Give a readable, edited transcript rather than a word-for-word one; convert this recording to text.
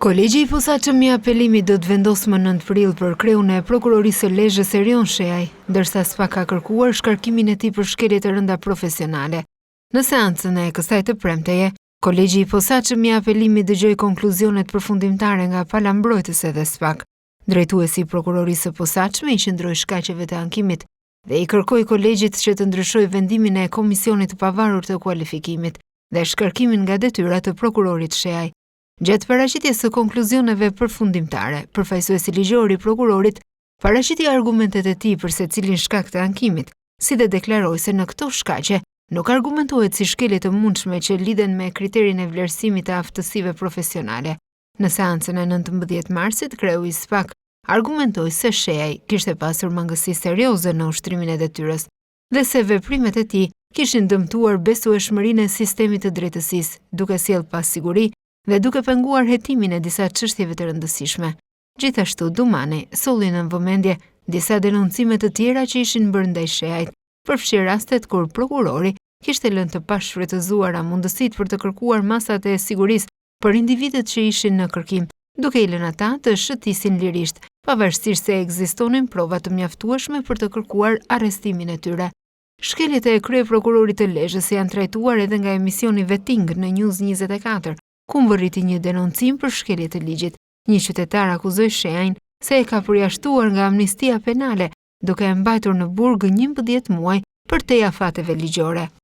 Kolegji i Posaçëm i Apelimit do të vendosë më 9 prill për kreun e Prokurorisë së Lezhës Erion Shehaj, ndërsa SPAK ka kërkuar shkarkimin e tij për shkelje të rënda profesionale. Në seancën e kësaj të premteje, Kolegji i Posaçëm i Apelimit dëgjoi konkluzionet përfundimtare nga pala mbrojtëse dhe SPAK. Drejtuesi i Prokurorisë së Posaçme i qëndroi shkaqeve të ankimit dhe i kërkoi kolegjit që të ndryshojë vendimin e Komisionit të Pavarur të Kualifikimit dhe shkarkimin nga detyra të prokurorit Shehaj. Gjatë paraqitjes së konkluzioneve përfundimtare, përfaqësuesi ligjor i prokurorit paraqiti argumentet e tij për secilin shkak të ankimit, si dhe deklaroi se në këto shkaqe nuk argumentohet si shkelje të mundshme që lidhen me kriterin e vlerësimit të aftësive profesionale. Në seancën e 19 marsit, kreu i SPAK argumentoi se Shehaj kishte pasur mangësi serioze në ushtrimin e detyrës dhe se veprimet e tij kishin dëmtuar besueshmërinë e sistemit të drejtësisë, duke sjellë pasiguri dhe duke penguar hetimin e disa çështjeve të rëndësishme. Gjithashtu, Dumani solli në vëmendje disa denoncime të tjera që ishin bërë ndaj Shehajt, përfshirë rastet kur prokurori kishte lënë të pashfrytëzuara mundësitë për të kërkuar masat e sigurisë për individët që ishin në kërkim, duke i lënë ata të shëtisin lirisht, pavarësisht se ekzistonin prova të mjaftueshme për të kërkuar arrestimin e tyre. Shkeljet e kryeprokurorit të Lezhës janë trajtuar edhe nga emisioni Vetting në News 24, ku mbërriti një denoncim për shkelje të ligjit. Një qytetar akuzoi Shehajn se e ka përjashtuar nga amnistia penale, duke e mbajtur në burg 11 muaj përtej afateve ligjore.